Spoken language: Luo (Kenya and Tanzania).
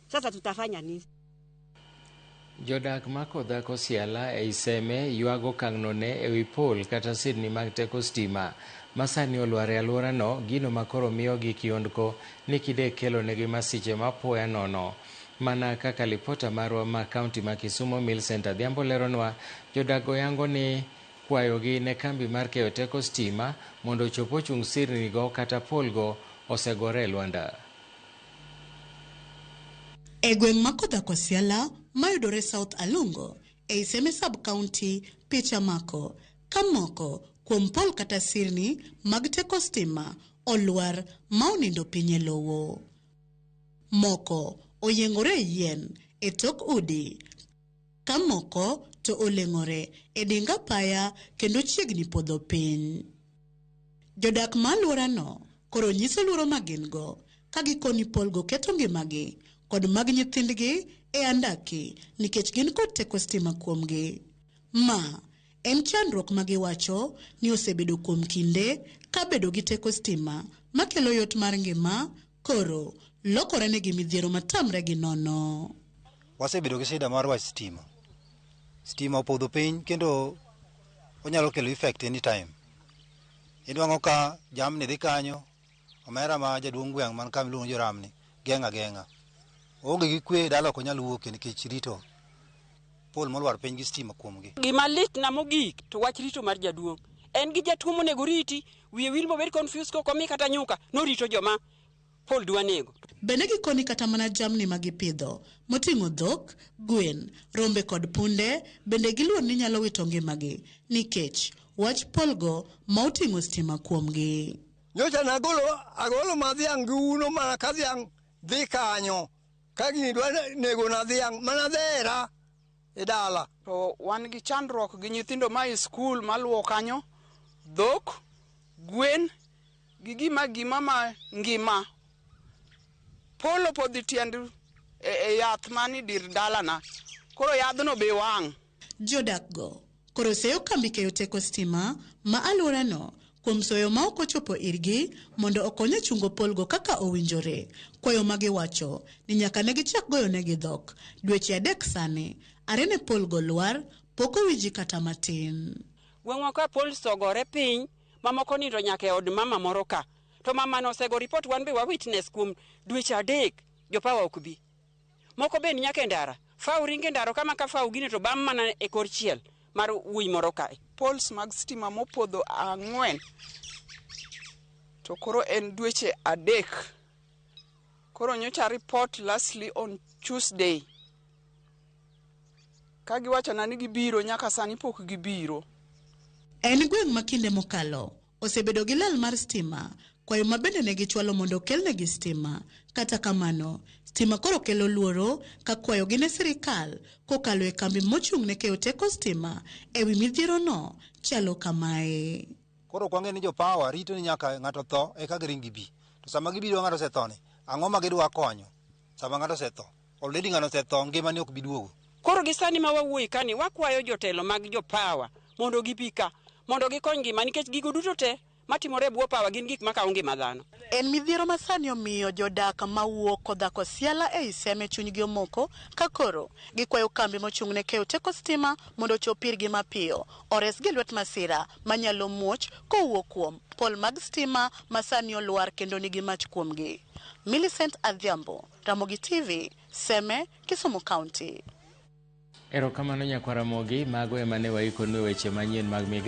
Sasa tutafanya nini? Jodak ma Kodhako Siala ei Seme ywago okang'no ne ewi pol kata sirni mag teko stima ma sani olwar e alworano, gino ma koro miyogi kiondko ni kidek kelonegi masiche ma apoya nono. Mana kaka lipota marwa ma kaunti ma Kisumo Millicent Adhiambo leronwa, jodak go yango ni kwayogi ne kambi mar keyo teko stima mondo ochop ochung sirni go kata pol go osegore e lwanda. E gweng' ma Kodhako Siala mayudore South Alungo ei Seme Sub-County, picha mako ka moko kuom pol kata sirni mag teko stima olwar ma onindo piny e lowo. Moko oyiengore e yien e tok udi, ka moko to oleng'ore e ding apaya kendo chiegni podho piny. Jodak ma alworano koro nyiso luoro ma gin go ka gikoni polgo keto ngimagi kod mag nyithindgi e andaki nikech gin kod teko stima kuomgi. Ma en chandruok ma giwacho ni osebedo kuom kinde ka bedo gi teko stima makelo yot mar ngima koro lokore negi midhiero matamre gi nono. Wasebedo gi shida mar wach stima. Stima opodho piny kendo onyalo kelo effect anytime. Inwang'o ka jamni dhi kanyo, omera ma jaduong' gweng' man kama iluongo ni Joramni geng'o ageng'a. Oonge gi kwe dala ok onyal wuoke nikech rito pol molwar piny gi stima kuomgi. Gima litna mogik to wach rito mar jaduong'. En gi jatuo monego riti, wiye wil mobed confused kok omi kata nyuka, norito joma pol dwa nego. Bende gikoni kata mana jamni ma gipidho moting'o dhok, gwen, rombe kod punde bende giluor ni nyalo wito ngimagi nikech wach polgo ma oting'o stima kuomgi. Nyocha nagolo agolo ma dhiang' gi uno mana ka dhiang' dhi kanyo ka gini dwa nego na dhiang' mana dhera e dala. To wan gi chandruok gi nyithindo ma e skul maluwo kanyo, dhok, gwen gi gima gima ma ngima. Pol opodho e tiend e yath mani dir dalana. Koro yadhno be wang'. Jodak go koro seyo kambi keyo teko stima ma alworano kuom soyo ma ok ochopo irgi mondo okony e chungo polgo kaka owinjore. Kwayo ma giwacho ni nyaka ne gichak goyonegi dhok dweche 3 sani are ne polgo lwar pok owinji kata matin. Gweng'wa ka pol osegore piny, mamoko nindo nyaka e od mama moro ka. To mama no osego report wan be wa witness kuom dweche 3 jopawa ok bi. Moko be ni nyaka e ndara. Fau ringo e ndara kama ka fau gine to bam mana e kor chiel mar wuoyi moro kae. Poles mag stima mopodho 4 to koro en dweche 3. Koro nyocha report lastly on Tuesday. Ka giwachona ni gibiro nyaka sani pok gibiro. En gweng' ma kinde mokalo osebedo gi lal mar stima, kwayo ma bende ne gichwalo mondo okelnegi stima. Kata kamano, stima koro kelo luoro ka kwayogi ne sirikal kokalo e kambi mochung' ne keyo teko stima ewi midhierono chalo kamae. Koro ok wang'e ni jo power rito ni nyaka ng'ato tho eka giring gibi. To sama gibiro ng'ato osetho ni, ang'o ma gidwa konyo sama ng'ato osetho? Already ng'ano osetho, ngimane ok bi duogo. Koro gi sani ma wawuoye kani, wakwayo jotelo mag jo power mondo gibi ka, mondo gikony ngima nikech gigo duto te matimore e bwo power gin gik makawo ngima dhano. En midhiero ma sani omiyo jodak mawuok Kodhako Siala ei Seme chunygi omoko ka koro gikwayo kambi mochung' ne keyo teko stima mondo ochop irgi mapiyo oresgi e lwet masira manyalo muoch kowuok kuom pol mag stima ma sani olwar kendo nigi mach kuomgi. Millicent Adhiambo, Ramogi TV, Seme, Kisumu County. Erokamano nyakwar Ramogi, mago ema ne waikonu e weche manyien mag migawo.